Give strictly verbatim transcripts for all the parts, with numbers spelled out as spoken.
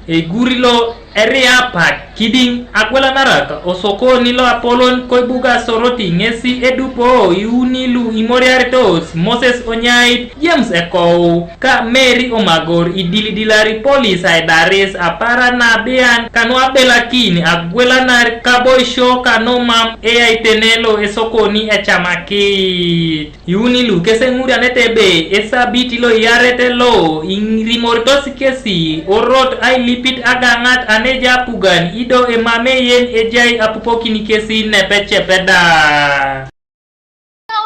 Eiguri lo eria apak kidiŋ agwelanarak osokoni lo apolon koibuga Soroti ŋesi edupo iuni lu imoriaritos Moses Onyait, James Ekou, ka Mary Omagor idilidilari polis aidaris apara nabian kanu abelakin agwelanar kaboisio kanu mam eyaitene lo esokoni ecamakit. Iuni lu keseŋurianete ebe esabiti lo iyarete lo irimoritos kesi orot ailipit agaŋat aneja apugan ido emamei yen ejai apupokin kesi nepecepeda.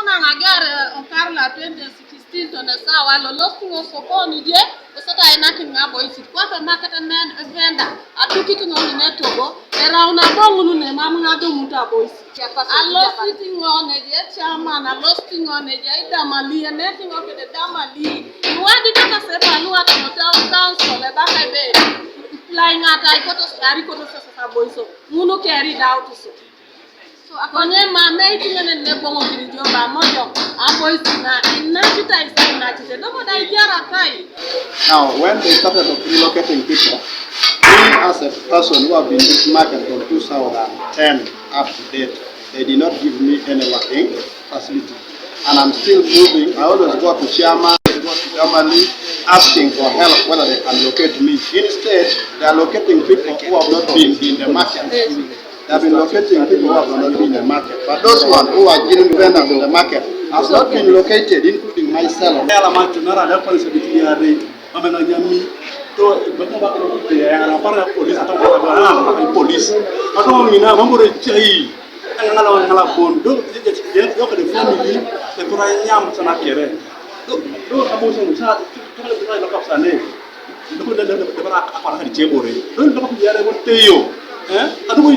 Una ŋagar okar la twenty sixteen tone sawa lo lost ŋo sokoni je. Esata ainakin ŋa boisit kwape market men evenda atukit ŋo nene togo. Erau nabo ŋunu ne mam ŋa domut aboisit. Alosit ŋo neje chairman, alosit ŋo neje idamali, eneti ŋo kede damali. Iwadi kata sepa luwat ŋo town council ebaka ebe lai ŋata ikotos ari kotos sasa boiso. Ŋunu keri dautuso. Konye mama ituŋenen neboŋokini jo pamojo abois na inacita isa inacite domo da ijara kai. Now, when they started of relocating people, me as a person who have been in this market from two thousand ten up to date, they did not give me any working facility. And I'm still moving. I always go to chairman, go to government, asking for help whether they can locate me. Instead, they are locating people who have not been in the market. They have been locating people who have not been in the market. But those ones who are genuine vendors in the market has not been located, including myself. Yala ma tunara da police bi yare. Mama na nyami. To ba ko ba ko ya na para police to ba ba police. Ato mina mambo re chai. Ngala ngala bon do je je je ko de family de ko nyam sana kere. Do do abo so sa to le ko ka sane. Do ko le le ko ra akwa na je bore. Do ko yare bon teyo. Eh? Adu ko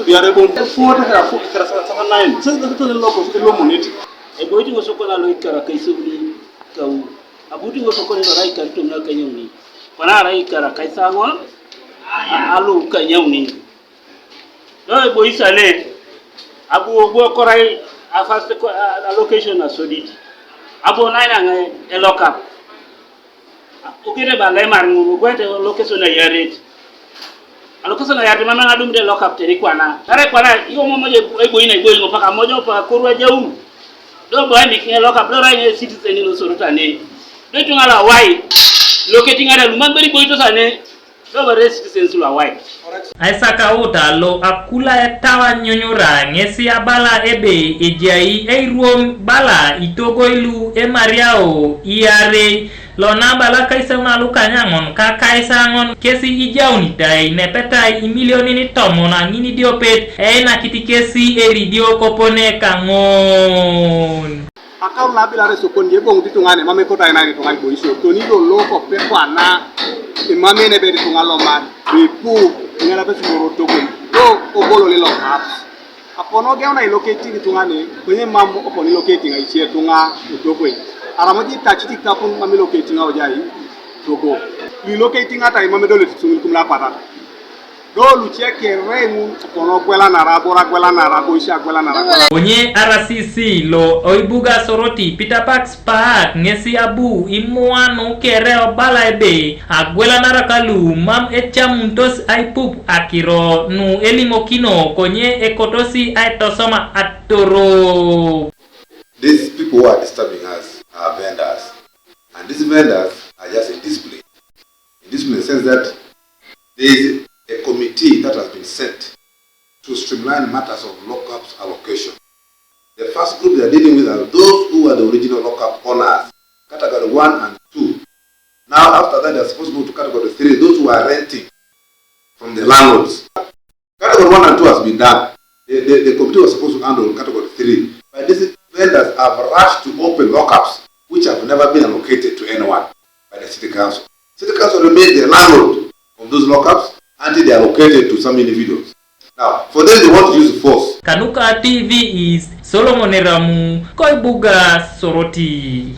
yare bon. Fo ta ka fo ka sa sa nine. Sa sa lo ko so lo moniti. E boy ti mo so ko na lo ikara kai so ni kau. Abuti ŋo sokoni lo rai kar tum na kanyawni. Kwana rai kara kai saŋon. Alu kanyawni. Lo ebo isane. Abu obu korai a first allocation a sodit. Abu naina ŋe elokap. Okete ba lemar ŋuru gwete location a yaret. Alo kasa na yarte mama ŋadum de lokap teri kwana. Tare kwana iyo mo moje ebo ina ebo ina paka mojo paka kurwa jaum. Do boy mi kinga lokap do rai ne citizen ino sorota ne. Do tunga la wai. Locating ada lumang beri boy to sane. Do bare citizen sula wai. Aisaka uta lo akula etawa nyonyora ŋesi abala ebe ejai eiruom bala itogoilu emariao iarei. Lo namba lo akaisauni lukanyaŋon ka akaisaŋon kesi ijaunitai nepetai imilionin tomon aŋin idiopet einakit kesi eridio kopone kaŋon. Akaulo na abilare sokoni eboŋut ituŋa ne emam ekoto ainakin ituŋa iboisio toni lolo kope kwana emam enebet ituŋa lomar ipu iŋelapes iboro tokon do obolo lilo kaps. Apon ogeuna iloketing ituŋa ne konye mam opon iloketing aice ituŋa otopoi. Aramot itacit ikapun mam iloketing aojai togo. Luiloketing atai mam edolete ituŋ ilikum lakwatat. Do luce kere ŋun apon ogwelanara abor agwelanara aboisio agwelanara. Konye R C C lo oibuga Soroti Peter Pax Paak ŋesi abu imuanu kere obala ebe agwelanarak lu mam ecamunitos aipup akiro nu elimokino konye ekotosi aitosoma atorop. These people who are disturbing us are vendors, and these vendors are just indisciplined. Indisciplined in the sense that there is a committee that has been set to streamline matters of lockups allocation. The first group they are dealing with are those who were the original lockup owners, category one and two. Now, after that, they are supposed to move to category three, those who are renting from the landlords. Category one and two has been done. The, the, the committee was supposed to handle category three, but these vendors have rushed to open lockups which have never been allocated to anyone by the city council. City council remains the landlord of those lockups until they are allocated to some individuals. Now, for them, they want to use force. Kanuka T V is Solomon Eramu, Koibuga, Soroti.